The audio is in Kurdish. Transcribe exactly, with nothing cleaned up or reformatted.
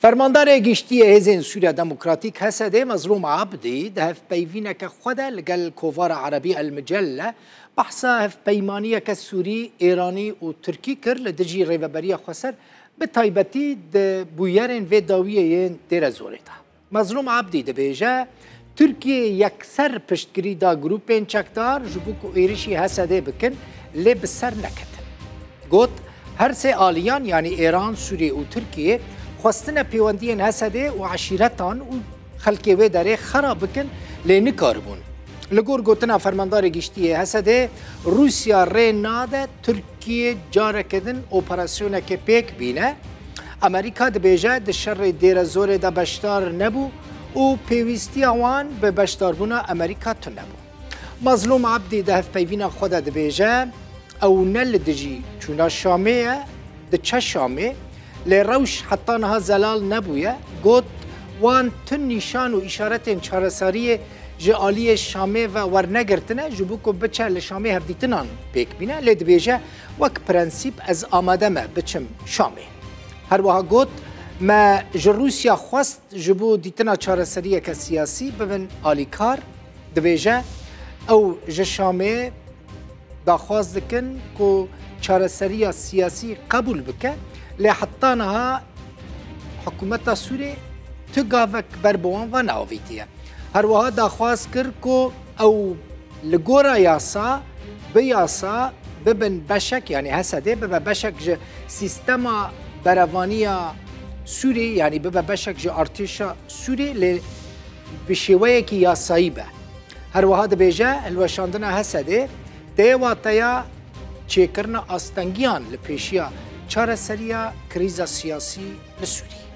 Fermandarê Giştî yê Hêzên Sûriya Demokratîk, H S D, Mezlûm Abdî, di hevpeyvîneke xwe de li gel kovara Erebî El Micelle behsa hevpeymaniyeke Sûrî, Êranî û Tirkî kir li dijî Rêveberiya Xweser, bi taybetî di bûyerên vê dawiyê yên Dêrezorê de. Mezlûm Abdî dibêje, Tirkiye yekser piştgirî da grûpên çekdar ji bo ku êrişî H S D bikin, lê bi ser neketin. Got, her sê aliyan, yanî Êran, Sûriyê û Tirkiye, xwestine pêwendiyên H S D û eşîretan û xelkê wê derê xera bikin, lê nikaribûn. Li gor gotina Fermandarê Giştî yê H S D, Rûsya rê nade Tirkiye careke din operasyonekê pêk bîne. Amerîka dibêje di şerê Dêrezorê de beşdar nebû û pêwîstiya wan bi beşdarbûna Amerîka tune bû. Mazlûm Abdî di hevpeyvîna xwe de dibêje, ew ne li dijî çûna Şamê ye, diçe Şamê, lê rewş heta niha zelal nebûye. Got, wan tu nîşan û îşaretên çareseriyê ji aliyê Şamê ve wernegirtine, ji bo ku biçe li Şamê hevdîtinan pêk bîne, lê dibêje, wek prensîp ez amade me biçim Şamê. Her wiha got, me ji Rûsya xwest ji bo dîtina çareseriyeke siyasî bibin alîkar. Dibêje, ew ji Şamê daxwaz dikin ku çareseriya siyasî qebûl bike, lê heta niha hikûmeta Sûriyê tu gavek ber bi wan ve neavîtiye. Her wiha daxwaz kir ku ew li gora yasa, bi yasa bibin beşek, yanî H S D bibe beşek ji sîstema berevaniya Sûriyê, yanî bibe beşek ji artêşa Sûriyê, lê bi şêweyekî yasayî be. Her wiha dibêje, hilweşandina H S D tê wateya çêkirina astengiyan li pêşiya çareseriya krîza siyasî li Sûriyê.